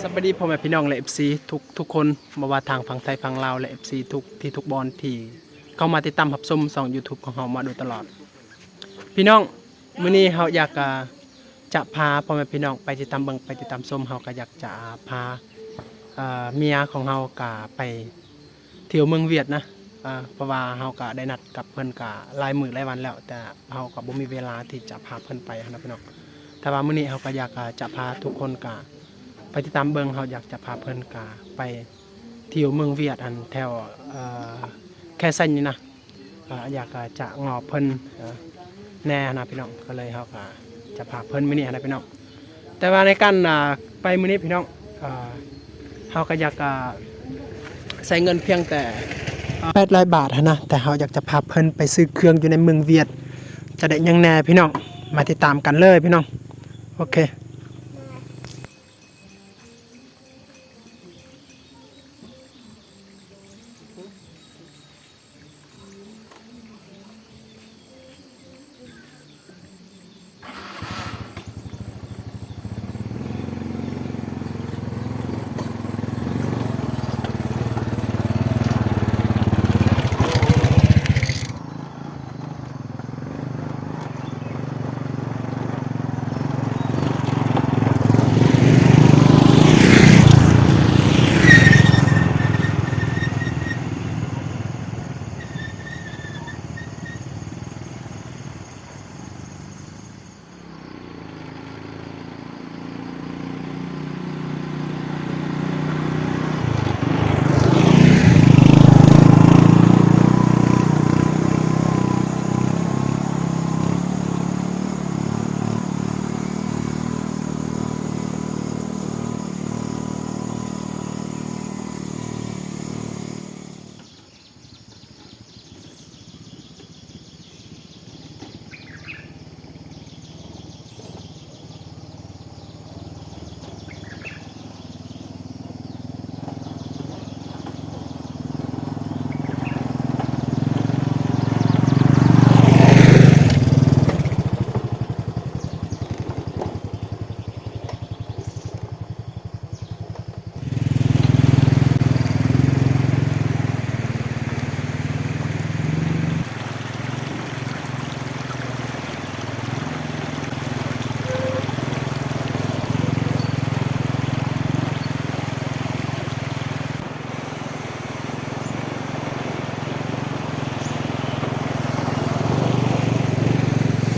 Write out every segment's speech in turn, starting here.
ສະບາຍດີພໍ່ແມ່ພີ່ນ້ອງ ແລະ ເອັຟຊີ ທຸກໆຄົນ, ບໍ່ວ່າທາງຝັ່ງໄທ, ຝັ່ງລາວ ແລະ ເອັຟຊີ ທຸກທີ່ທຸກບ່ອນທີ່ເຂົ້າມາຕິດຕາມຮັບຊົມຊ່ອງຢູທູບຂອງເຮົາມາໂດຍຕະຫຼອດ. ພີ່ນ້ອງ, ມື້ນີ້ເຮົາຢາກ ຈະພາພໍ່ແມ່ພີ່ນ້ອງໄປຕິດຕາມເບິ່ງ ໄປຕິດຕາມຊົມ. ເຮົາກໍຢາກຈະພາ ເອີ ເມຍຂອງເຮົາກໍໄປທ່ຽວເມືອງຫວຽດນະ, ເອີ ເພາະວ່າເຮົາກໍໄດ້ນັດກັບເພິ່ນກໍຫຼາຍມື້ຫຼາຍວັນແລ້ວ, ແຕ່ເຮົາກໍບໍ່ມີເວລາທີ່ຈະພາເພິ່ນໄປຫັ້ນນະພີ່ນ້ອງ. ແຕ່ວ່າມື້ນີ້ເຮົາກໍຢາກ ຈະພາທຸກຄົນກໍໄປຕິດຕາມເບິ່ງ. ເຮົາຢາກຈະພາເພິ່ນກໍໄປທ່ຽວເມືອງຫວຽດ ອັນແຖວ ເອີ ແຄໄຊນີ້ນະ. ກໍຢາກຈະງອບເພິ່ນ ເອີ ແດ່ຫັ້ນນະພີ່ນ້ອງ, ກໍເລີຍເຮົາກໍຈະພາເພິ່ນມື້ນີ້ຫັ້ນນະພີ່ນ້ອງ. ແຕ່ວ່າໃນການ ອ່າ ໄປມື້ນີ້ພີ່ນ້ອງ ເອີ ເຮົາກໍຢາກ ອ່າ ໃຊ້ເງິນພຽງແຕ່ ອ່າ ແປດຮ້ອຍບາດຫັ້ນນະ, ແຕ່ເຮົາຢາກຈະພາເພິ່ນໄປຊື້ເຄື່ອງຢູ່ໃນເມືອງຫວຽດ ຈະໄດ້ຫຍັງແດ່ພີ່ນ້ອງ, ມາຕິດຕາມກັນເລີຍພີ່ນ້ອງ. ໂອເຄ.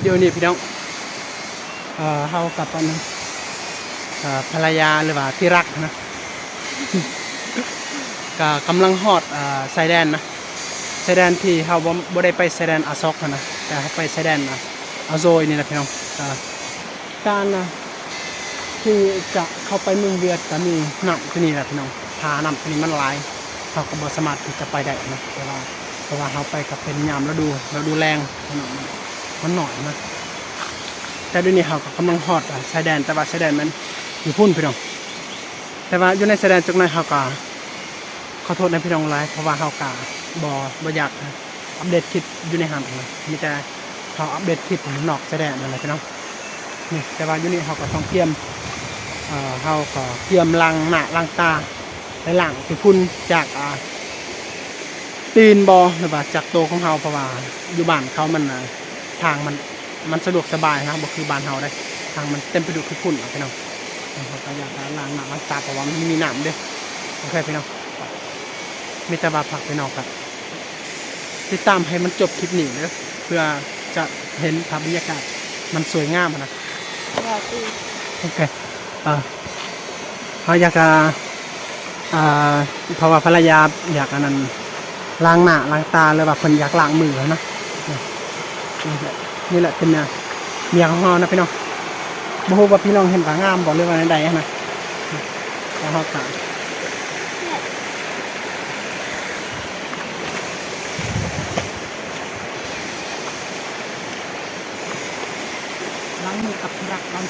ດຽວນີ້ພີ່ນ້ອງ ເອີ ເຮົາກັບອັນ ເອີ ພັນລະຍາ ຫຼືວ່າທີ່ລັກນະ ກະກຳລັງຮອດ ເອີ ຊາຍແດນນະ, ຊາຍແດນທີ່ເຮົາບໍ່ ບໍ່ໄດ້ໄປຊາຍແດນອາຊອກຫັ້ນນະ, ແຕ່ເຮົາໄປຊາຍແດນອາໂຊຍນີ້ນະພີ່ນ້ອງ. ເອີ ການນະ ທີ່ຈະເຂົ້າໄປເມືອງຫວຽດກະມີນ້ຳຕົວນີ້ແຫຼະພີ່ນ້ອງ, ຖ້ານ້ຳຕົວນີ້ມັນຫຼາຍ ເຮົາກໍບໍ່ສາມາດທີ່ຈະໄປໄດ້ນະ, ແຕ່ວ່າ ເພາະວ່າເຮົາໄປກໍເປັນຍາມລະດູ ລະດູແລ້ງ ມັນໜ້ອຍນະ. ແຕ່ດຽວນີ້ເຮົາກໍກຳລັງຮອດ ອາ ຊາຍແດນ, ແຕ່ວ່າຊາຍແດນມັນຢູ່ພຸ້ນພີ່ນ້ອງ. ແຕ່ວ່າຢູ່ໃນຊາຍແດນຈັກໜ້ອຍເຮົາກໍຂໍໂທດນຳພີ່ນ້ອງຫຼາຍ, ເພາະວ່າເຮົາກໍບໍ່ ບໍ່ຢາກອັບເດດຄລິບຢູ່ໃນຫັ້ນນະ, ມີແຕ່ເຮົາອັບເດດຄລິບນອກຊາຍແດນນັ້ນແຫຼະພີ່ນ້ອງ. ນີ້ ແຕ່ວ່າຢູ່ນີ້ເຮົາກໍຕ້ອງກຽມ ເອີ ເຮົາກໍກຽມລ້າງໜ້າລ້າງຕາ ໄດ້ລ້າງຂີ້ຝຸ່ນຈາກ ອ່າ ຕີນບໍ ຫຼືວ່າຈາກໂຕຂອງເຮົາ, ເພາະວ່າຢູ່ບ້ານເຂົາມັນ ອ່າ ທາງມັນ ມັນສະດວກສະບາຍນະ, ບໍ່ຄືບ້ານເຮົາເດ້, ທາງມັນເຕັມໄປດ້ວຍຂີ້ຝຸ່ນເນາະພີ່ນ້ອງ. ເຮົາກໍຢາກລ້າງໜ້າລ້າງຕາ ເພາະວ່າມັນມີນ້ຳເດ້. ໂອເຄພີ່ນ້ອງ, ມີແຕ່ວ່າຝາກພີ່ນ້ອງກັນ ຕິດຕາມໃຫ້ມັນຈົບຄລິບນີ້ເດີ ເພື່ອຈະເຫັນພາບບັນຍາກາດມັນສວຍງາມຫັ້ນນະ. ໂອເຄ ເອີ ເຮົາຢາກ ອ່າ ເພາະວ່າພັນລະຍາຢາກອັນນັ້ນ ລ້າງໜ້າລ້າງຕາ ຫຼືວ່າເພິ່ນຢາກລ້າງມືຫັ້ນນະ. ນີ້ແຫຼະ ນີ້ແຫຼະເປັນເມຍຂອງເຮົານະພີ່ນ້ອງ. ບໍ່ຮູ້ວ່າພີ່ນ້ອງເຫັນວ່າງາມບໍ່ ຫຼືວ່າແນວໃດຫັ້ນນະ. ແລ້ວເຮົາກໍ ລ້າງມືກັບທີ່ລັກກ່ອນ.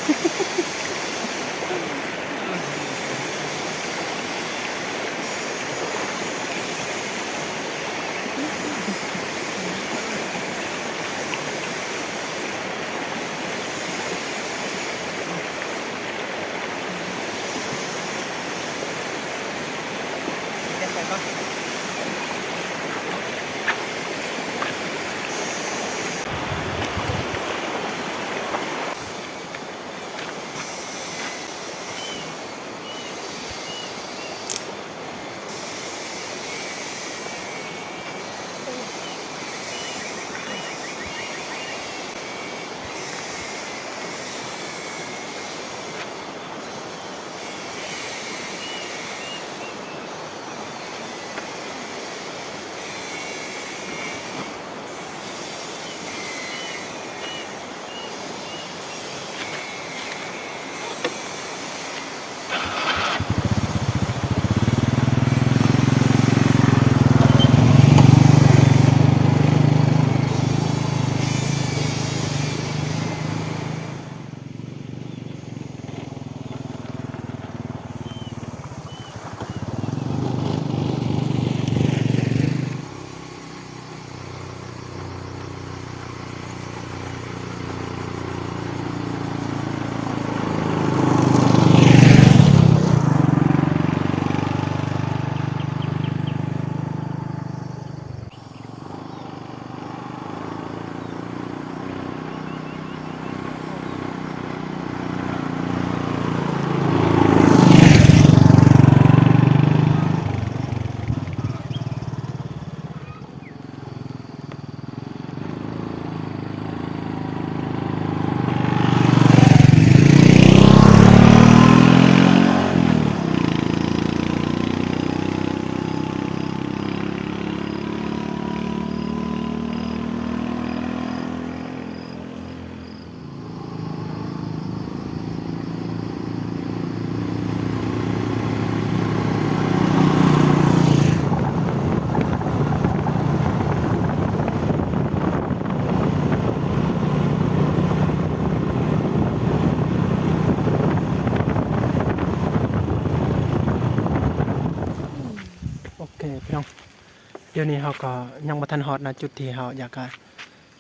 ດຽວນີ້ເຮົາກໍຍັງບໍ່ທັນຮອດນະ ຈຸດທີ່ເຮົາຢາກ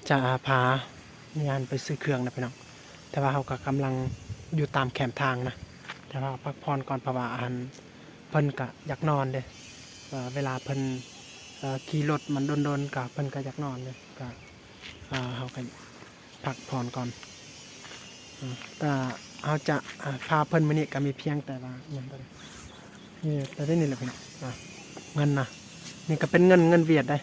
ຈະພາເມຍຫັ້ນໄປຊື້ເຄື່ອງນະພີ່ນ້ອງ, ແຕ່ວ່າເຮົາກໍກຳລັງຢູ່ຕາມແຄມທາງນະ, ແຕ່ວ່າພັກຜ່ອນກ່ອນ ເພາະວ່າອັນ ເພິ່ນກະຢາກນອນເດ້. ເອີ ເວລາເພິ່ນ ເອີ ຂີ່ລົດມັນດົນໆ ກະເພິ່ນກະຢາກນອນເດ້, ກະ ເອີ ເຮົາກະພັກຜ່ອນກ່ອນ. ເອີ ກະເຮົາຈະ ອາ ພາເພິ່ນມື້ນີ້ກະມີພຽງແຕ່ວ່າ ອີ່ຫຍັງ ນີ້ ແຕ່ໄດ້ນີ້ແຫຼະພີ່ນ້ອງ ອາ ເງິນນະ, ນີ້ກໍເປັນເງິນ ເງິນຫວຽດເດ້.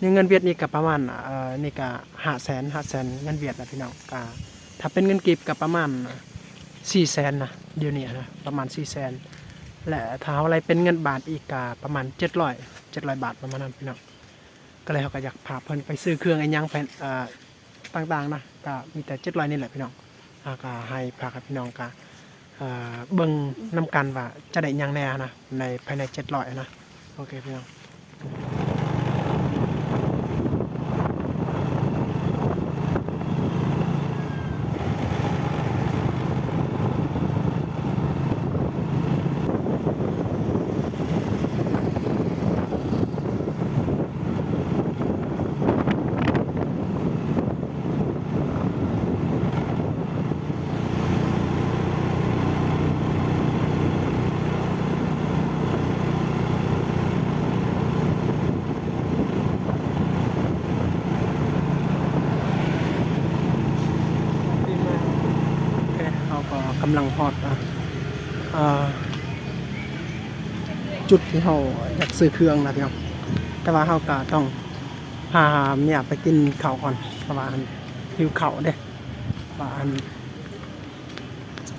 ນີ້ເງິນຫວຽດນີ້ກໍປະມານ ເອີ ນີ້ກໍຫ້າແສນ ຫ້າແສນເງິນຫວຽດນະພີ່ນ້ອງ, ກໍຖ້າເປັນເງິນກີບກໍປະມານສີ່ແສນນະ ດຽວນີ້ນະ ປະມານສີ່ແສນ ແລະ ຖ້າເຮົາໄລ່ເປັນເງິນບາດອີກກໍປະມານເຈັດຮ້ອຍ ເຈັດຮ້ອຍບາດ ປະມານນັ້ນພີ່ນ້ອງ. ກໍເລີຍເຮົາກໍຢາກພາເພິ່ນໄປຊື້ເຄື່ອງອີ່ຫຍັງ ເອີ ຕ່າງໆນະ, ກໍມີແຕ່ເຈັດຮ້ອຍນີ້ແຫຼະພີ່ນ້ອງ. ເຮົາກໍໃຫ້ພາກັບພີ່ນ້ອງກະ ເອີ ເບິ່ງນຳກັນວ່າຈະໄດ້ຫຍັງແດ່ນະ ໃນ ພາຍໃນເຈັດຮ້ອຍນະ. ໂອເຄພີ່ນ້ອງ. ໂອເຄ ເຮົາກໍກຳລັງຮອດ ອາ ອາ ຈຸດທີ່ເຮົາຢາກຊື້ເຄື່ອງນະພີ່ນ້ອງ, ແຕ່ວ່າເຮົາກໍຕ້ອງ ພາເມຍໄປກິນເຂົ້າກ່ອນ ເພາະວ່າອັນ ຫິວເຂົ້າເດ້, ວ່າອັນ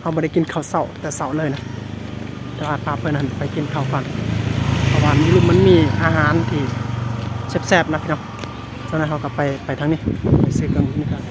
ເຮົາບໍ່ໄດ້ກິນເຂົ້າເຊົ້າແຕ່ເຊົ້າເລີຍນະ, ແຕ່ວ່າພາເພິ່ນຫັ້ນໄປກິນເຂົ້າກ່ອນ ເພາະວ່າມັນ ມັນມີອາຫານທີ່ແຊບໆນະພີ່ນ້ອງ. ສະນັ້ນເຮົາກໍໄປ ໄປທາງນີ້ ໄປຊື້ເຄື່ອງກິນກ່ອນ.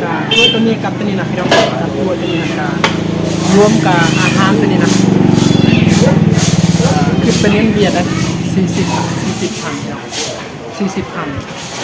ກະຕົວໂຕນີ້ກັບໂຕນີ້ນະພີ່ນ້ອງ, ຕົວໂຕນີ້ນະ ກະລວມກັບອາຫານໂຕນີ້ນະ ກະຄິດເປັນເງິນຫວຽດ ສີ່ສິບ ສີ່ສິບພັນ ສີ່ສິບພັນ.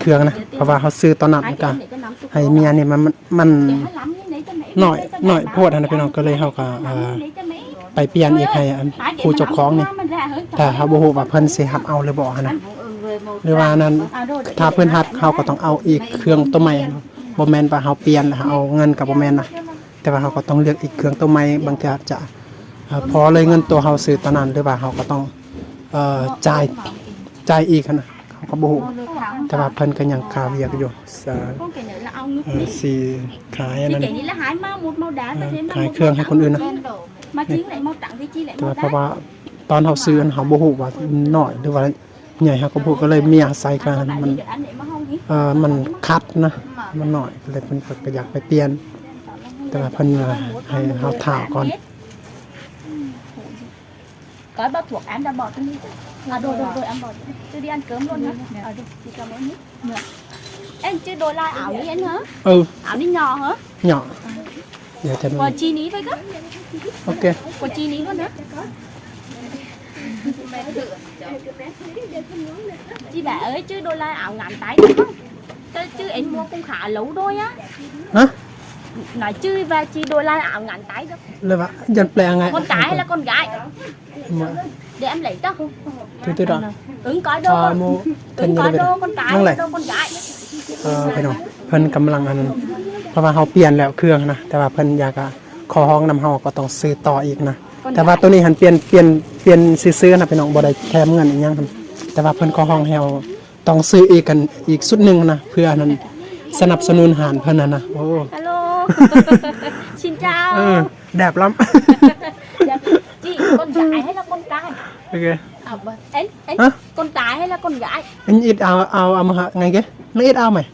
ເຄື່ອງນະ ເພາະວ່າເຮົາຊື້ຕອນນັ້ນ ແລ້ວກໍໃຫ້ເມຍນີ້ ມັນ ມັນ ມັນໜ້ອຍ ໜ້ອຍໂພດຫັ້ນນະພີ່ນ້ອງ ກໍເລີຍເຮົາກໍ ເອີ ໄປປ່ຽນອີກໃຫ້ອັນ ຜູ້ເຈົ້າຂອງນີ້ ແຕ່ເຮົາບໍ່ຮູ້ວ່າເພິ່ນຊິຮັບເອົາຫຼືບໍ່ຫັ້ນນະ ຫຼືວ່ານັ້ນ ຖ້າເພິ່ນຮັບ ເຮົາກໍຕ້ອງເອົາອີກເຄື່ອງໂຕໃໝ່ ບໍ່ແມ່ນວ່າເຮົາປ່ຽນແລ້ວເຮົາເອົາເງິນ ກໍບໍ່ແມ່ນນະ. ແຕ່ວ່າເຮົາກໍຕ້ອງເລືອກອີກເຄື່ອງໂຕໃໝ່ ບາງເທື່ອອາດຈະ ເອີ ພໍເລີຍເງິນໂຕເຮົາຊື້ຕອນນັ້ນ ຫຼືວ່າເຮົາກໍຕ້ອງ ເອີ ຈ່າຍ ຈ່າຍອີກຫັ້ນນະ ເຮົາກໍບໍ່ຮູ້ ແຕ່ວ່າເພິ່ນກໍຍັງຄາວຽກຢູ່ ເອີ ຊິຂາຍອັນນັ້ນ ເອີ ຂາຍເຄື່ອງໃຫ້ຄົນອື່ນນະ ແຕ່ວ່າເພາະວ່າຕອນເຮົາຊື້ຫັ້ນ ເຮົາບໍ່ຮູ້ວ່ານ້ອຍ ຫຼືວ່າ ໃຫຍ່ເຮົາກໍບໍ່ຮູ້ ກໍເລີຍເມຍໃສ່ກັນ ມັນ ເອີ ມັນຂັດນະ ມັນໜ້ອຍ ກໍເລີຍເພິ່ນກໍຢາກໄປປ່ຽນ ແຕ່ວ່າເພິ່ນວ່າໃຫ້ເຮົາຖ້າກ່ອນ. Có bao thuốc ăn đã bỏ tôi đi. À, rồi, rồi, rồi, ăn bỏ. Tôi đi ăn cơm luôn nhá. À, rồi, chị cảm ơn nhé. Em chưa đổi lại áo đi anh hả? Ừ. Áo đi nhỏ hả? Nhỏ. Giờ thì Của chị ní với cơ. Ok. Của chị ní luôn hả? Chị bảo ơi, chứ đôi lai áo ngắn tay được không? Chứ, chứ em mua cũng khá lâu rồi á. Hả? Nói chứ và chị đôi lai áo ngắn tay được. ແລ້ວວ່າ ຍັນແປລະໄງ? Con trai hay là con gái? Để em lấy cho. Từ từ đó. Ứng có đồ. Ứng có đồ con trai hay đồ con gái. ເອີ ພີ່ນ້ອງ ເພິ່ນກຳລັງອັນ ເພາະວ່າເຮົາປ່ຽນແລ້ວເຄື່ອງນະ ແຕ່ວ່າເພິ່ນຢາກ ຂໍຮ້ອງນຳເຮົາກໍຕ້ອງຊື້ຕໍ່ອີກນະ ແຕ່ວ່າໂຕນີ້ຫັ້ນປ່ຽນ ປ່ຽນ ປ່ຽນຊື່ໆນະພີ່ນ້ອງ ບໍ່ໄດ້ແຖມເງິນອີ່ຫຍັງຫັ້ນ ແຕ່ວ່າເພິ່ນຂໍຮ້ອງໃຫ້ເຮົາຕ້ອງຊື້ອີກກັນອີກຊຸດໜຶ່ງນະ ເພື່ອອັນນັ້ນ ສະໜັບສະໜູນຮ້ານເພິ່ນຫັ້ນນະ. ໂອ້ Hello. Xin chào. ເອີ ແດບລ້ຳ. Chị, con gái hay là con trai? ໂອເຄ Anh, anh, con trai hay là con gái? Anh ít áo, áo, áo mà hả, ngày kia? Nó ít áo mày?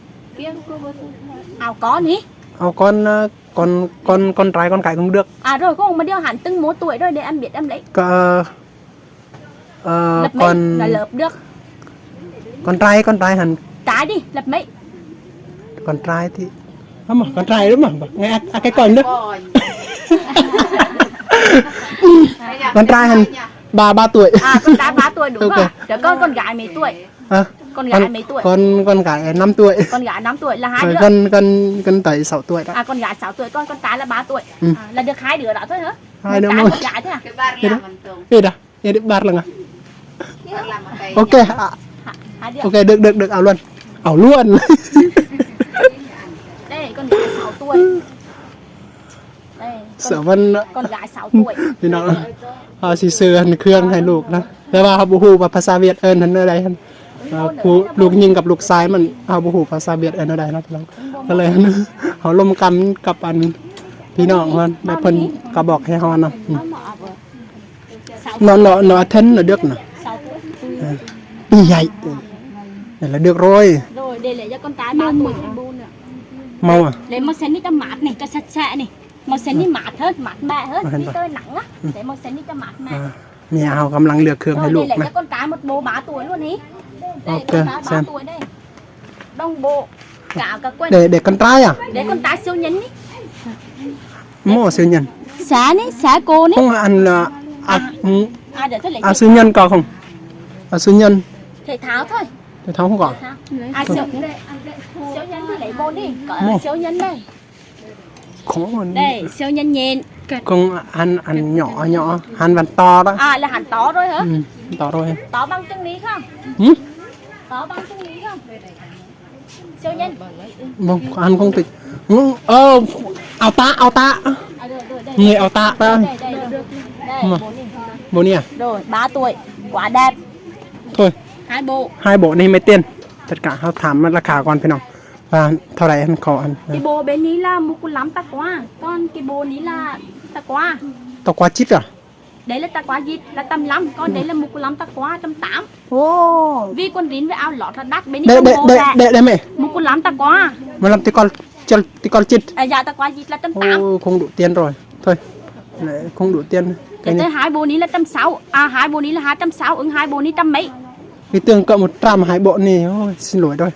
Áo con hả? Áo con, ơ, con, con, con trai, con gái cũng được. À rồi, không, mà điều hẳn từng mùa tuổi rồi để em biết em lấy. Có, ờ, con, là lớp được. Con trai, con trai hẳn. Trai đi, lớp mấy? Con trai thì, không mà, con trai đúng không? Nghe, à, cái con nữa. Con trai hẳn ba, ba tuổi. À, con trai ba tuổi đúng không? Rồi con, con gái mấy tuổi? Hả? Con gái mấy tuổi? Con, con gái năm tuổi. Con gái năm tuổi là hai đứa. Con, con, con trai sáu tuổi đó. À, con gái sáu tuổi, con, con trai là ba tuổi. Ừ. À, là được hai đứa đó thôi hả? Hai đứa. Một trai một gái thôi à? Cái bar nhà mình tùng. Cái đó. Ê, được bar lắm à? Bar lắm à? Ok, à. Hai đứa. Ok, được, được, được, áo luôn. Áo luôn. Đây, con gái sáu tuổi. Con gái sáu tuổi. ພີ່ນ້ອງ ເຮົາຊິຊື້ອັນເຄື່ອງໃຫ້ລູກນະ ແຕ່ວ່າເຮົາບໍ່ຮູ້ວ່າພາສາຫວຽດເອີ້ນຫັ້ນແນວໃດຫັ້ນ ເອີ ຜູ້ລູກຍິງກັບລູກຊາຍມັນ ເຮົາບໍ່ຮູ້ພາສາຫວຽດເອີ້ນແນວໃດເນາະ ພີ່ນ້ອງ ກໍເລີຍເຮົາລົມກັນກັບອັນພີ່ນ້ອງເພິ່ນ ແລ້ວເພິ່ນກໍບອກໃຫ້ເຮົານະ ເນາະ ເນາະ ເນາະ ອາເທັນ ເນາະ ເດັກນະ ເອີ ປີໃຫຍ່ ເອີ ເນາະ ເດັກໂຣຍ Rồi, để lại cho con trai ba tuổi đi bu nữa. Mau à? Lấy một sen đi cho mát này, cho sạch sẽ này. Màu xanh đi mát hơn, mát mẻ hơn. Đi tơi nắng á. Để màu xanh đi cho mát mẻ. ເມຍເຮົາກຳລັງເລືອກເຄື່ອງໃຫ້ລູກນະ Con trai một bộ ba tuổi luôn ý. Đây, con trai ba tuổi đây. Đồng bộ cả cả quên. Để để con trai à? Để con trai siêu nhân đi. Mô siêu nhân. Xã này, xã cô này. Không ăn là à, ừ, à, để tôi lấy à, siêu nhân có không? À, siêu nhân. Thể thao thôi. Thể thao không có. Thể thao. À, siêu, siêu nhân thì lấy bộ đi. Có siêu nhân đây. Không ăn. Đây, siêu nhân nhện. Không ăn ăn nhỏ nhỏ, ăn bàn to đó. À, là hẳn to rồi hả? Ừ, to rồi. To bằng chân lý không? Ừ? To bằng chân lý không? Siêu nhân. Vâng, ăn không thì. Ừ, ờ, ao tá, ao tá. À, rồi, rồi, đây. Người ao tá đó. Đây, đây, đây. Đây, mà. Bộ này. Bộ này à? Rồi, ba tuổi, quá đẹp. Thôi. Hai bộ. Hai bộ này mấy tiền? Tất cả ເຮົາຖາມລາຄາກ່ອນ ພີ່ນ້ອງ ວ່າເທົ່າໃດຫັ້ນ ເຂົາອັນ Cái bộ bên này là một con lắm tắc quá. Còn cái bộ này là tắc quá. Tắc quá chít à? Đấy là tắc quá dịch là tăm lắm, còn đấy là một con lắm tắc quá tăm tám. Ồ. Vì con rín với áo lót là đắt, bên đây, này đây, đồng bộ đây, rẻ. Đây, đây mẹ. Một con lắm tắc quá. Một con lắm tắc quá, chít, tắc quá chít. À, dạ, tắc quá dịch là tăm tám. Ồ, không đủ tiền rồi. Thôi. Lại không đủ tiền. Cái này. Hai bộ này là tăm sáu. À, hai bộ này là hai tăm sáu, ứng hai bộ này tăm mấy. Cái tương cộng một trăm hai bộ này. Ôi, xin lỗi rồi.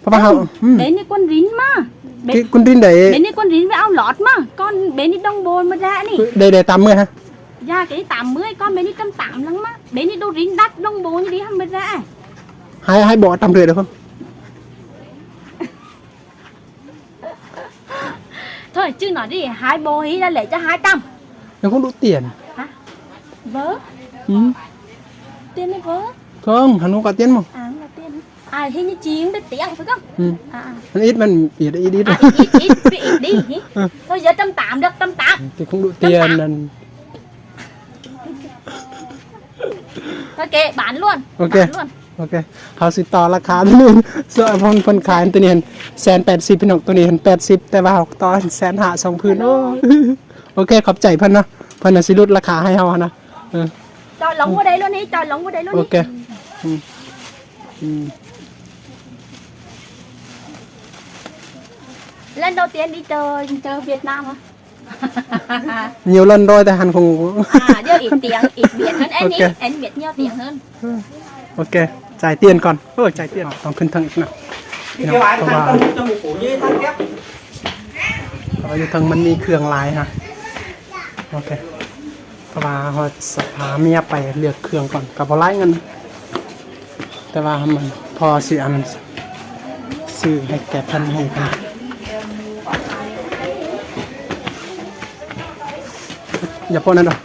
ເພາະວ່າເຮົາ ເອີ ອືມ ເບນີ້ຄົນລິນມາ ເບ ເກ ຄົນລິນໄດ້ ເບນີ້ຄົນລິນໄປເອົາຫຼອດມາ ກ່ອນເບນີ້ດົງໂບນໝົດແລ້ວນີ້ ໄດ້ ໄດ້ຕາມເມື່ອຍຮະ ຢາກໄດ້ຕາມເມື່ອຍ ກ່ອນເບນີ້ຕຳຕາມຫຼັງມາ ເບນີ້ໂດນລິນດັດດົງໂບນຢູ່ດີຫັ້ນໝົດແລ້ວ ໃຫ້ ໃຫ້ບໍ່ຕາມເທື່ອເດີ Thôi, chứ nói đi, hai bộ hí là lễ cho hai trăm. Nó không đủ tiền. Hả? Vớ. Ừ. Tiền đi vớ. Không, Hàn Quốc có tiền mà. À, không có tiền. À, hình như chị không biết tiếng phải không? Ừ. À, à. Nó ít mà, ít, ít, ít. À, ít, ít, ít, ít, ít đi hí. Ừ. Thôi, giờ trăm tám được, trăm tám. Thì không đủ tiền. Trăm tám. Nên ໂອເຄ ບານລ້ວນ ໂອເຄ ບານລ້ວນ ໂອເຄ ເຮົາຊິຕໍ່ລາຄາ ສ່ວນເພິ່ນ ເພິ່ນຂາຍຕົວນີ້ຫັ້ນ ແສນແປດສິບ ພີ່ນ້ອງ ຕົວນີ້ຫັ້ນ ແປດສິບ ແຕ່ວ່າເຮົາຕໍ່ແສນຫ້າ ສອງພື້ນ ໂອ້ ໂອເຄ ຂອບໃຈເພິ່ນເນາະ ເພິ່ນຊິຫຼຸດລາຄາໃຫ້ເຮົາຫັ້ນນະ ເອີ ຈອດລົງບໍ່ໄດ້ໂລດນີ້ ຈອດລົງບໍ່ໄດ້ໂລດນີ້ ໂອເຄ ອືມ ອືມ Lần đầu tiên đi chơi, chơi Việt Nam hả? Nhiều lần rồi, tại Hàn không. À, giờ ít tiếng, ít biết hơn em ý. Ok. Em biết nhiều tiếng hơn. ໂອເຄ ຈ່າຍຕຽນກ່ອນ ໂອ້ຍ ຈ່າຍຕຽນ ຕ້ອງຂຶ້ນເທິງອີກນະ ເພາະວ່າ ເພາະວ່າຢູ່ເທິງມັນມີເຄື່ອງຫຼາຍຮະ ໂອເຄ ເພາະວ່າເຮົາຊິພາເມຍໄປເລືອກເຄື່ອງກ່ອນ ກໍບໍ່ຫຼາຍເງິນ. ແຕ່ວ່າມັນພໍຊິອັນ ຊື້ໃຫ້ແກ່ເພິ່ນ ໃຫ້ເພິ່ນ ຢ່າພໍນັ້ນດອກ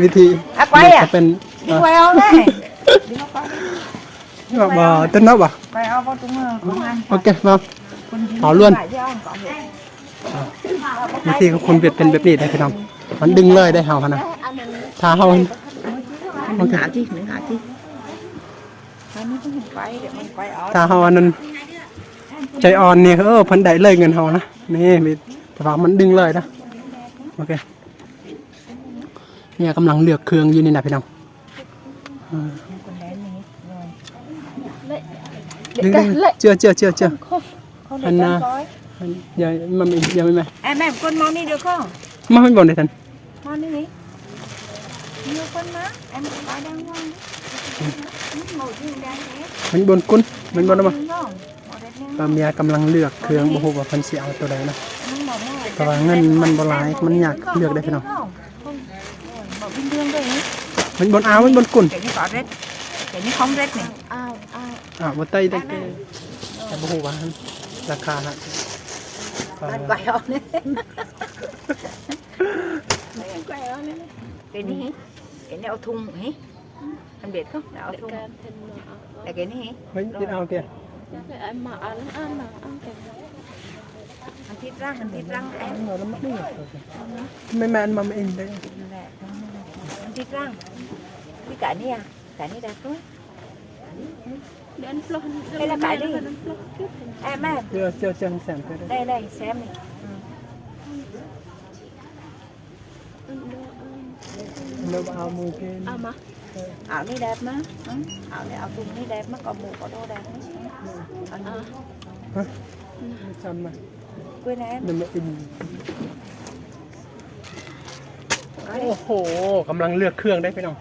ວິທີ ອາ ກວາຍ ເປັນ ກວາຍເອົາແນ່ ບໍ່ ເປັນເນາະ ບໍ່ ໂອເຄ ມາ ເອົາລ້ວນ ວິທີຂອງຄົນຫວຽດເປັນແບບນີ້ເດ້ພີ່ນ້ອງ ມັນດຶງເລີຍເດ້ເຮົາຫັ້ນນະ ຖ້າເຮົາ ມັນຫາທີ່ ມັນຫາທີ່ ຖ້າເຮົາອັນນັ້ນ ໃຈອ່ອນນີ້ ເອີ ເພິ່ນໄດ້ເລີຍເງິນເຮົານະ ນີ້ ແຕ່ວ່າມັນດຶງເລີຍນະ ໂອເຄ ເມຍກຳລັງເລືອກເຄື່ອງຢູ່ນີ້ນະພີ່ນ້ອງ Đừng, đừng, đừng. Chưa, chưa, chưa, chưa. Không, không để ăn, con coi. Ăn, giờ mà mình, giờ mình mà. Em, em, con mau đi được không? Mau mình bọn này thành. Mau đi đi. Nhiều con má, em coi đang ngon. Ừ. Ừ, màu gì đang thế? ມັນບໍ່ກຸນ ມັນບໍ່ນຳ ມາ ເມຍກຳລັງເລືອກເຄື່ອງ ບໍ່ຮູ້ວ່າເພິ່ນຊິເອົາໂຕໃດເນາະ ເພາະວ່າເງິນມັນບໍ່ຫຼາຍ ມັນຍາກເລືອກເດ້ພີ່ນ້ອງ ມັນບໍ່ເອົາ ມັນບໍ່ກຸນ Cái này có rết. Cái này không rết này. ອ່າ ບໍ່ໄດ້ ໄດ້ ແຕ່ບໍ່ຮູ້ວ່າລາຄາຫັ້ນ Ăn quay on. Cái này, cái này ở thùng hả? Ăn biết không? Là ở thùng. Là cái này hả? Mấy cái ao kìa. Ăn thịt rang, ăn thịt rang em. Mấy mẹ ăn mà em đây. Ăn thịt rang. Cái này à? Cái này đẹp không? Đây là cái đi. Em em. Chưa, chưa, chưa, xem cái đây. Đây, đây, xem đi. Ừ. Áo mưa kia. Áo mà. Áo này đẹp mà. Ừ. Áo này, áo thun này đẹp mà, có mũ, có đồ đẹp mà. Ừ. Áo này. Hả? Nó chăm mà. Quên em. Nó mà in. ໂອ້ໂຫ ກຳລັງເລືອກເຄື່ອງເດ້ພີ່ນ້ອງ.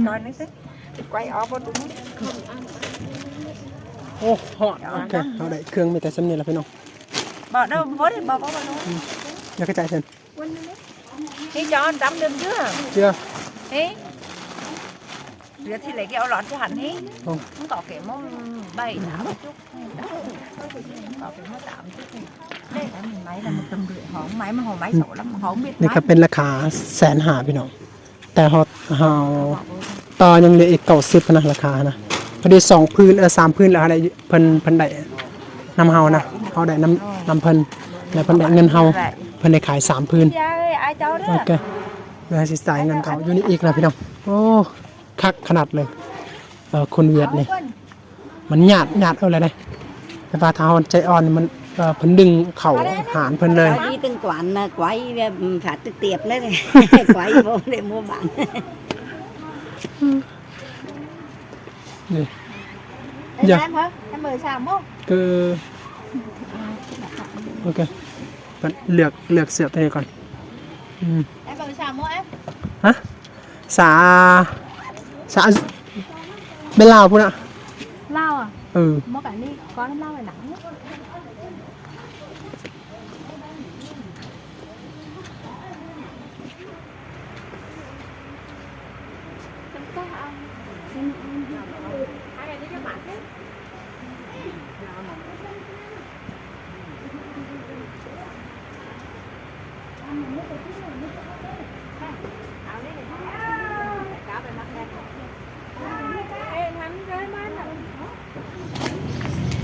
ກ່ອນນີ້ຊິ ໄກວອອກບໍ່ດຸ. ໂອ້ ຮອດ. ໂອເຄ ເຮົາໄດ້ເຄື່ອງມີແຕ່ສ່ຳນີ້ລະພີ່ນ້ອງ. ບໍ່ເດີ ບໍ່ໄດ້ ບໍ່ ບໍ່ ບໍ່. ອືມ ຢາກກະຈາຍເຊັ່ນ ນີ້ຈອນດຳເດືອມເທື່ອ ເຈື່ອ ນີ້ ເຫຼືອທີ່ເລັກເອົາຫຼອດທີ່ຫັນນີ້. ໂອ້ ມັນກໍເກັບມອງໃບໜາວຈຸກ ກໍເກັບມາຕາມຈຸກ. ໄດ້ແລ້ວ ມີໄມ້ລະ ມັນຕຳເດືອຫອມໄມ້ ມັນຫອມໄມ້ ໂຊລະຫອມເມັດ. ນີ້ກໍເປັນລາຄາແສນຫ້າພີ່ນ້ອງ. ແຕ່ເຮົາ ເຮົາຕໍ່ຍັງເຫຼືອອີກເກົ້າສິບນະ ລາຄານະ. ພໍດີສອງພື້ນ ເອີ ສາມພື້ນແລ້ວ ເຮົາໄດ້ ເພິ່ນ ເພິ່ນໄດ້ນຳເຮົານະ ເຮົາໄດ້ນຳ ນຳເພິ່ນ ແລ້ວເພິ່ນໄດ້ເງິນເຮົາ ເພິ່ນໄດ້ຂາຍສາມພື້ນ. ໂອເຄ ດຽວຊິຈ່າຍເງິນເຂົາຢູ່ນີ້ອີກນະພີ່ນ້ອງ. ໂອ້ ຄັກຂະໜາດເລີຍ ເອີ ຄົນຫວຽດນີ້. ມັນຍາດ ຍາດເອົາແລ້ວເດ້ ແຕ່ວ່າຖ້າເຮົາໃຈອ່ອນມັນ ເອີ ເພິ່ນດຶງເຂົ້າຫານເພິ່ນເລີຍ. ເອົາດີຕຶງກວານນະ ໄກວແບບ ອືມ ຜາດຕຶກຕຽບເລີຍ ໄກວບໍ່ໄດ້ໝູ່ບ້ານ. ນີ້ ເອີ ເອີ ເອີ ເອີ ໂອເຄ ເລືອກ ເລືອກເສື້ອຕົວນີ້ກ່ອນ. ອືມ ເອີ ເອີ ຮະ? ສາ ສາ ເປັນລາວພຸ້ນນະ ລາວອະ. ເອີ ໝໍກັນນີ້ ກ້ອນລາວໄວ້ຫຼັງ.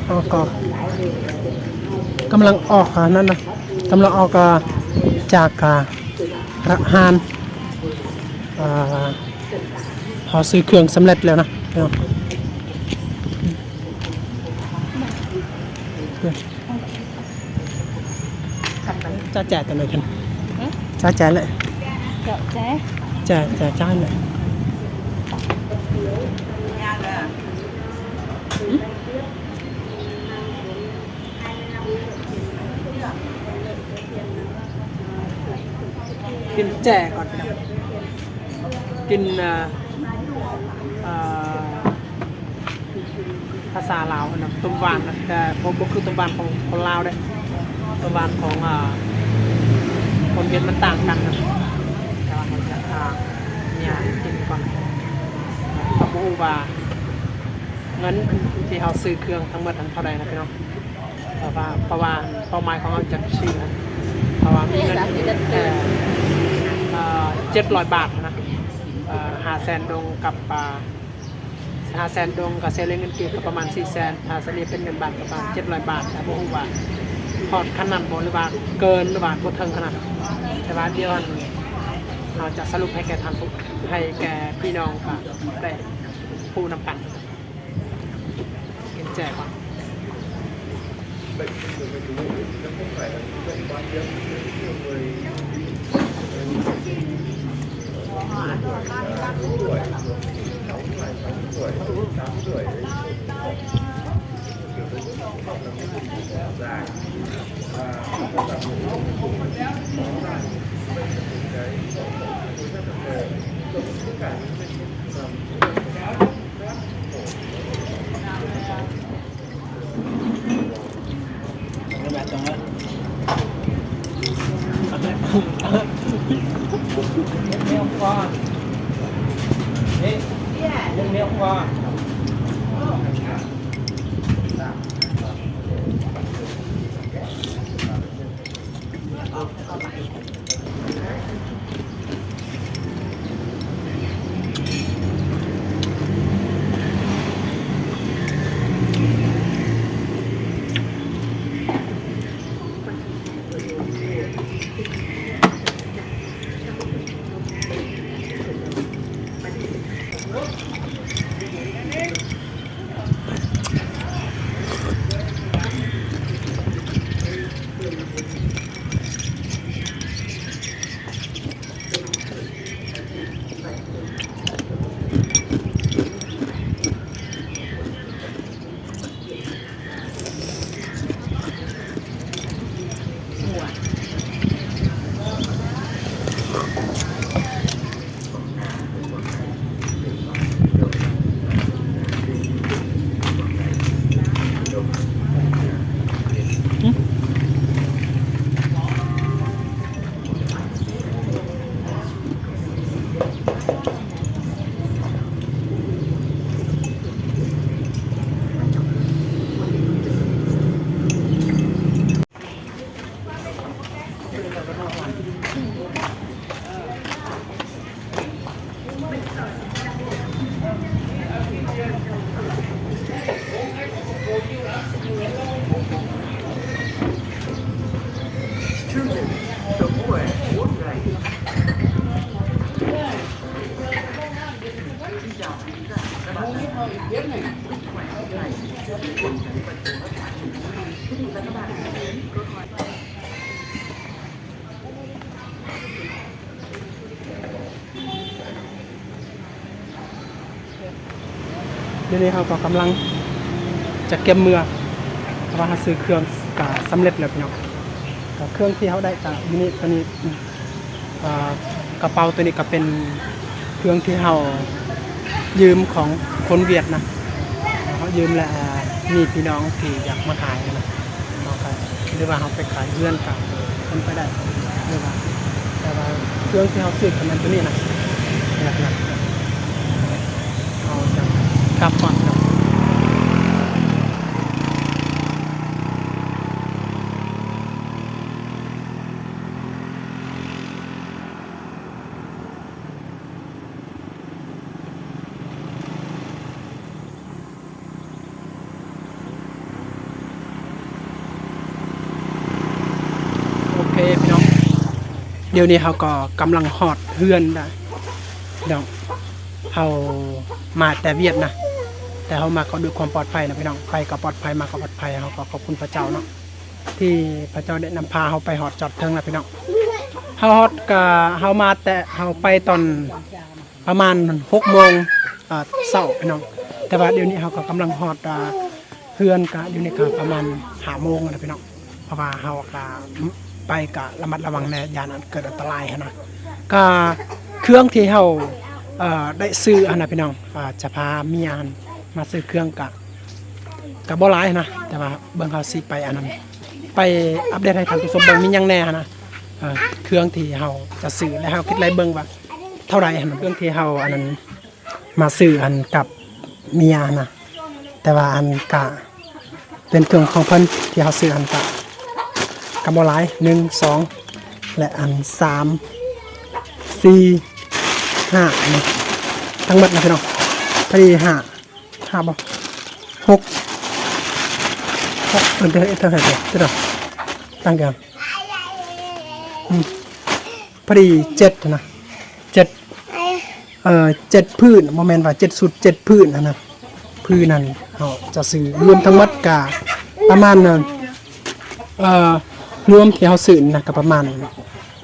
ເຮົາກໍກຳລັງອອກ ອັນນັ້ນນະ ກຳລັງອອກ ອ່າ ຈາກ ອ່າ ຮ້ານ ອ່າ ເຮົາຊື້ເຄື່ອງສຳເລັດແລ້ວນະ. ຈະແຈກກັນເລີຍຊັ້ນ. ຫຶ? ຈະແຈກເລີຍ. ຈະແຈກ? ແຈກ ແຈກຈ່າຍເລີຍ. ຫຶ? ກິນແຈ່ກ່ອນ ກິນ ອ່າ ອ່າ ພາສາລາວຫັ້ນນະ ຕົ້ມຫວານນະ ແຕ່ບໍ່ ບໍ່ຄືຕົ້ມຫວານຂອງຄົນລາວເດ້ ຕົ້ມຫວານຂອງ ອ່າ ຄົນຫວຽດມັນຕ່າງກັນນະ. ແຕ່ວ່າເຮົາຈະ ອ່າ ຍ່າງກິນກ່ອນ ເຮົາບໍ່ຮູ້ວ່າເງິນທີ່ເຮົາຊື້ເຄື່ອງທັງໝົດຫັ້ນເທົ່າໃດນະພີ່ນ້ອງ. ເພາະວ່າ ເພາະວ່າເປົ້າໝາຍຂອງເຮົາຈະຊື້ນະ ເພາະວ່າມີເງິນ ເອີ ເຈັດຮ້ອຍບາດນະ ເອີ ຫ້າແສນດົງກັບ ອ່າ ຫ້າແສນດົງກໍສະເລ່ຍເງິນກີບກໍປະມານສີ່ແສນ ຖ້າສະເລ່ຍເປັນເງິນບາດກໍປະມານເຈັດຮ້ອຍບາດ. ແຕ່ບໍ່ຮູ້ວ່າຮອດຂັ້ນນັ້ນບໍ່ ຫຼືວ່າເກີນ ຫຼືວ່າບໍ່ເຖິງຂະໜາດນັ້ນ. ແຕ່ວ່າດຽວເຮົາຈະສະຫຼຸບໃຫ້ແກ່ທ່ານຜູ້ ໃຫ້ແກ່ພີ່ນ້ອງກໍໄດ້ຮູ້ນຳກັນ. ກິນແຈ່ກ່ອນ. ດຽວນີ້ເຮົາກໍກຳລັງຈະກຽມເມືອ ເພາະວ່າເຮົາຊື້ເຄື່ອງກະສຳເລັດແລ້ວພີ່ນ້ອງ. ກໍເຄື່ອງທີ່ເຮົາໄດ້ກະຢູ່ນີ້ ໂຕນີ້ ອາ ກະເປົາໂຕນີ້ກໍເປັນເຄື່ອງທີ່ເຮົາຢືມຂອງຄົນຫວຽດນະ ເຮົາຢືມແລ້ວ ອາ ມີພີ່ນ້ອງທີ່ຢາກມາຂາຍນະ ເຮົາກໍ ຫຼືວ່າເຮົາໄປຂາຍເຮືອນກໍເປັນໄປໄດ້ ຫຼືວ່າ ແຕ່ວ່າເຄື່ອງທີ່ເຮົາຊື້ກໍແມ່ນໂຕນີ້ນະ ແບບນັ້ນ ເຮົາຈະກັບກ່ອນເນາະ. ໂອເຄພີ່ນ້ອງ ດຽວນີ້ເຮົາກໍກຳລັງຮອດເຮືອນແລ້ວພີ່ນ້ອງ. ເຮົາມາແຕ່ຫວຽດນະ ແຕ່ເຮົາມາກໍດ້ວຍຄວາມປອດໄພນະພີ່ນ້ອງ ໄປກໍປອດໄພ ມາກໍປອດໄພ ເຮົາກໍຂອບຄຸນພະເຈົ້າເນາະ ທີ່ພະເຈົ້າໄດ້ນຳພາເຮົາໄປຮອດຈອດເຖິງແລ້ວພີ່ນ້ອງ. ເຮົາຮອດກະ ເຮົາມາແຕ່ ເຮົາໄປຕອນປະມານຫົກໂມງ ເອີ ເຊົ້າພີ່ນ້ອງ ແຕ່ວ່າດຽວນີ້ເຮົາກໍກຳລັງຮອດ ອາ ເຮືອນກະ ດຽວນີ້ກະປະມານຫ້າໂມງແລ້ວພີ່ນ້ອງ ເພາະວ່າເຮົາກະໄປກະລະມັດລະວັງແດ່ ຢ້ານອັນເກີດອັນຕະລາຍຫັ້ນນະ. ກະເຄື່ອງທີ່ເຮົາ ເອີ ໄດ້ຊື້ຫັ້ນນະພີ່ນ້ອງ ອາ ຈະພາເມຍຫັ້ນມາຊື້ເຄື່ອງກະ ກະບໍ່ຫຼາຍນະ ແຕ່ວ່າເບິ່ງເຮົາຊິໄປອັນນັ້ນ ໄປອັບເດດໃຫ້ທ່ານຜູ້ຊົມເບິ່ງມີຫຍັງແດ່ຫັ້ນນະ ເອີ ເຄື່ອງທີ່ເຮົາຈະຊື້ ແລະ ເຮົາຄິດໄລ່ເບິ່ງວ່າເທົ່າໃດຫັ້ນນະ ເຄື່ອງທີ່ເຮົາອັນນັ້ນມາຊື້ຫັ້ນກັບເມຍຫັ້ນນະ ແຕ່ວ່າອັນກະເປັນເຄື່ອງຂອງເພິ່ນທີ່ເຮົາຊື້ຫັ້ນກະ ກະບໍ່ຫຼາຍ ໜຶ່ງ ສອງ ແລະ ອັນ ສາມ ສີ່ ຫ້າ ນີ້ ທັງໝົດນະພີ່ນ້ອງ ພໍດີຫ້າ ຫ້າບໍ່ ຫົກ ຫົກ ເອີ ເຮັດເທົ່າໃດເດີ ເຮັດເທົ່າໃດ ຕັ້ງດຽວ ອືມ ພໍດີເຈັດຫັ້ນນະ ເຈັດ ເອີ ເຈັດຜືນ ບໍ່ແມ່ນວ່າເຈັດຊຸດ ເຈັດຜືນຫັ້ນນະ. ຜືນນັ້ນເຮົາຈະຊື້ລວມທັງໝົດກະປະມານ ເອີ ລວມທີ່ເຮົາຊື້ນະກະປະມານ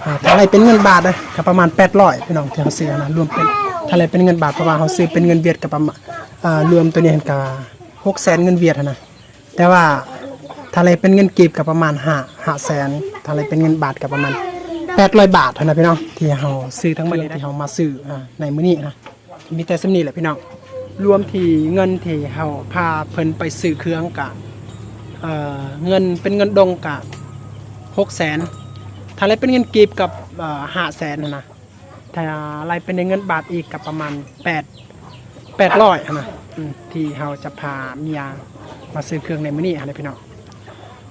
ອາ ຖ້າໄລ່ເປັນເງິນບາດເດ້ ກະປະມານແປດຮ້ອຍພີ່ນ້ອງ ທີ່ເຮົາຊື້ນະ ລວມເປັນ ຖ້າໄລ່ເປັນເງິນບາດ ເພາະວ່າເຮົາຊື້ເປັນເງິນຫວຽດກະປະມານ ອາ ລວມໂຕນີ້ຫັ້ນກະຫົກແສນເງິນຫວຽດຫັ້ນນະ ແຕ່ວ່າຖ້າໄລ່ເປັນເງິນກີບກະປະມານຫ້າ ຫ້າແສນ ຖ້າໄລ່ເປັນເງິນບາດກະປະມານແປດຮ້ອຍບາດຫັ້ນນະພີ່ນ້ອງ ທີ່ເຮົາຊື້ທັງໝົດ ເຄື່ອງທີ່ເຮົາມາຊື້ ອາ ໃນມື້ນີ້ນະ. ມີແຕ່ສ່ຳນີ້ແຫຼະພີ່ນ້ອງ ລວມທີ່ເງິນທີ່ເຮົາພາເພິ່ນໄປຊື້ເຄື່ອງກະ ເອີ ເງິນເປັນເງິນດົງກະຫົກແສນ ຖ້າໄລ່ເປັນເງິນກີບກະ ເອີ ຫ້າແສນຫັ້ນນະ ຖ້າໄລ່ເປັນເງິນບາດອີກກະປະມານແປດ ແປດຮ້ອຍຫັ້ນນະ ອືມ ທີ່ເຮົາຈະພາເມຍມາຊື້ເຄື່ອງໃນມື້ນີ້ຫັ້ນນະພີ່ນ້ອງ.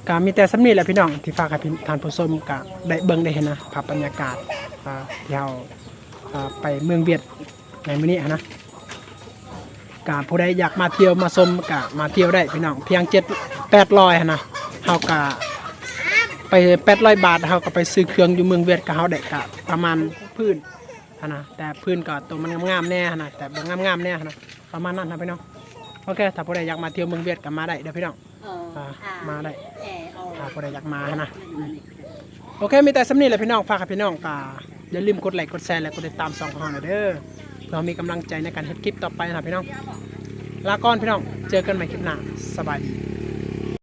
ກະມີແຕ່ສ່ຳນີ້ແຫຼະພີ່ນ້ອງ ທີ່ຝາກໃຫ້ທ່ານຜູ້ຊົມກະໄດ້ເບິ່ງໄດ້ເຫັນນະ ພາບບັນຍາກາດ ອາ ທີ່ເຮົາ ອາ ໄປເມືອງຫວຽດໃນມື້ນີ້ຫັ້ນນະ. ກະຜູ້ໃດຢາກມາທ່ຽວມາຊົມກະມາທ່ຽວໄດ້ພີ່ນ້ອງ ພຽງເຈັດ ແປດຮ້ອຍຫັ້ນນະ ເຮົາກະໄປ ແປດຮ້ອຍບາດ ເຮົາກະໄປຊື້ເຄື່ອງຢູ່ເມືອງຫວຽດກະ ເຮົາໄດ້ກະປະມານຜືນຫັ້ນນະ ແຕ່ຜືນກະໂຕມັນງາມໆແດ່ຫັ້ນນະ ແຕ່ບໍ່ງາມໆແດ່ຫັ້ນນະ ປະມານນັ້ນນະພີ່ນ້ອງ. ໂອເຄ ຖ້າຜູ້ໃດຢາກມາທ່ຽວເມືອງຫວຽດກະມາໄດ້ເດີພີ່ນ້ອງ ເອີ ອ່າ ອ່າ ມາໄດ້ ເອີ ຖ້າຜູ້ໃດຢາກມາຫັ້ນນະ ອືມ ໂອເຄ ມີແຕ່ສ່ຳນີ້ແຫຼະພີ່ນ້ອງ ຝາກໃຫ້ພີ່ນ້ອງກະຢ່າລືມກົດໄລ້ກົດແຊ ແລະ ກົດຕິດຕາມຊ່ອງຂອງເຮົາແດ່ເດີ ເພື່ອເຮົາມີກຳລັງໃຈໃນການເຮັດຄລິບຕໍ່ໄປນະພີ່ນ້ອງ. ລາກ່ອນພີ່ນ້ອງ ເຈີກັນໃໝ່ຄລິບໜ້າ ສະບາຍດີ.